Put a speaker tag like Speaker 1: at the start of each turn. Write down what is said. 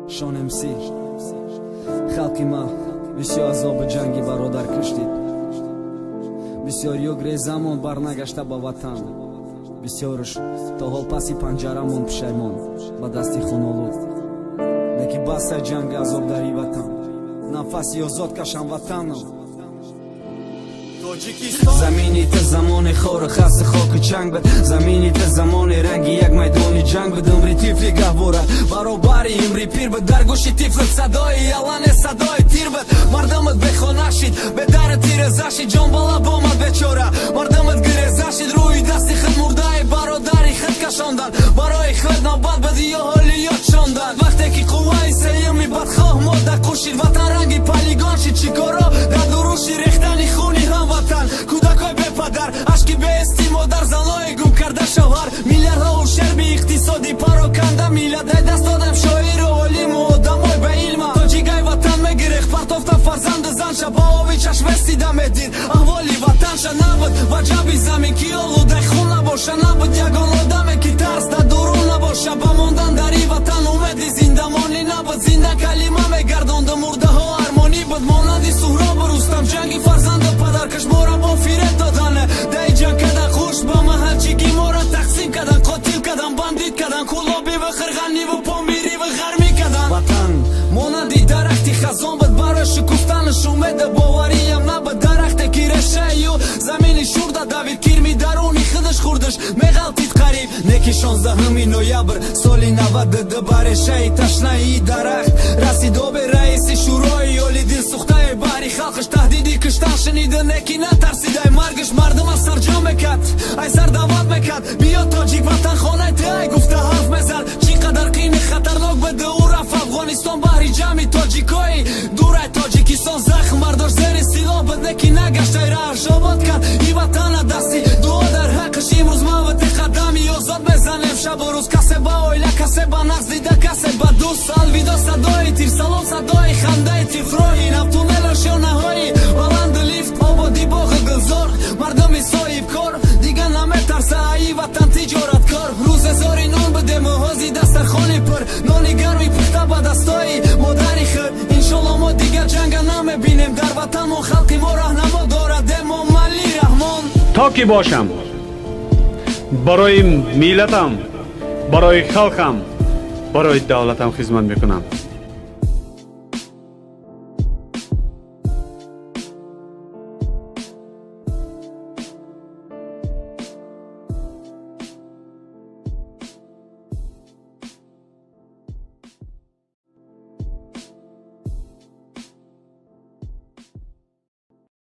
Speaker 1: Шон МС. Халқи ма бисёр азоби ҷанги бародар киштид, бисёр ёгрезамон барнагашта ба ватан, бисёрш то ҳол паси панҷарамон пушаймон ба дасти хунолуд. Леки басай ҷанги азоб дар и ватан, нафаси озод кашам, ватанам. Замини ту замони хору хаси хоку чанг буд, замини ту замони ранги як майдони ҷанг буд. Умри тифли гаҳвора баробари умри пир буд, дар гӯши тифлат садои ялане, садои тир буд. Мардумат бехона шид, бедару тиреза шид, ҷон ба лаб омад бечора, мардумат гиреза шид. Рӯи дасти худ мурдаи бародари худ кашондан, барои худ навбат буд ё ҳоли ёд шондан. Вақте ки қувваи сеюми бадхоҳ мода қушид, ватан ранги полигон шид, чӣ коро дар дуруши рехтани хуни ҳамватан. Кӯдакои бепадар, ашки беҳести модар, занои гум карда шавҳар, миллиардҳо ущерби иқтисодӣ, пароканда миллат. Ай даст додам шоиру олиму одамой ба илма. Тоҷикай ватан мегирехт, партофта фарзанду занша, ба оби чашместида медид аҳволи ватанша. Набуд ваҷаби замин, ки олудаи хун набоша, набуд ягон одаме, ки тарс дар дурун набоша. Ба мондан дар и ватан умеди зиндамонӣ набуд, зинда калима мегардонду мурдаҳо армонӣ буд. Монанди Суҳробу Рустам ҷанги фарзанду падаркаш мора бо фиреб додане, даи ҷанг када хуш ба маҳалчигӣ мора тақсим кадан, қотил кадан, бандит кадан, кулобиву қирғаниву помириву ғармӣ кадан. Ватан монанди дарахти хазон буд, барои шукуфтанаш умеду бовариям набуд. Дарахте, ки решаю замини шурда давид, кирми даруни худаш хурдаш, меғалтид қариб. Неки 16 ноябр соли 92 ба решаи ташнаи дарахт расид обе. Раиси Шӯрои Оли дилсӯхтаи баҳри халқаш таҳдиди киштан шунида, неки натарсидай маргаш. Мардума сарҷам мекард, ай сар даъват мекард, биё, тоҷик, ватан хонаи ту ай, гуфта ҳарф мезад. Чӣ қадар қини хатарнок буда, ӯ рафт Афғонистон баҳри ҷамъи тоҷикои дурай Тоҷикистон. Захм бардошт, зери силоҳ буд, неки нагаштай, раҳш обод кард и ватана дасти дуо дар ҳаққаш. Имрӯз мавти қадами озод мезанем шабу рӯз, касе ба оила, касе ба нағз дида, касе ба дӯст. Алвидо садои тир, салом садои хандаи тифл. Роҳи нав, туннелу шонаҳои баланду лифт, ободи боғу гулзор. Мардуми соҳибкор дига наметарса аи ватан тиҷораткор. Рӯзе зори нон будему, ҳози дастархони пур, нони гарми пухта ба дастои модари худ. Иншолло, мо дигар ҷанга намебинем дар ватанмо, халқи мо раҳнамо дорад, Эмомалӣ Раҳмон.
Speaker 2: То ки бошам, барои миллатам, барои халқам, барои давлатам хизмат мекунам.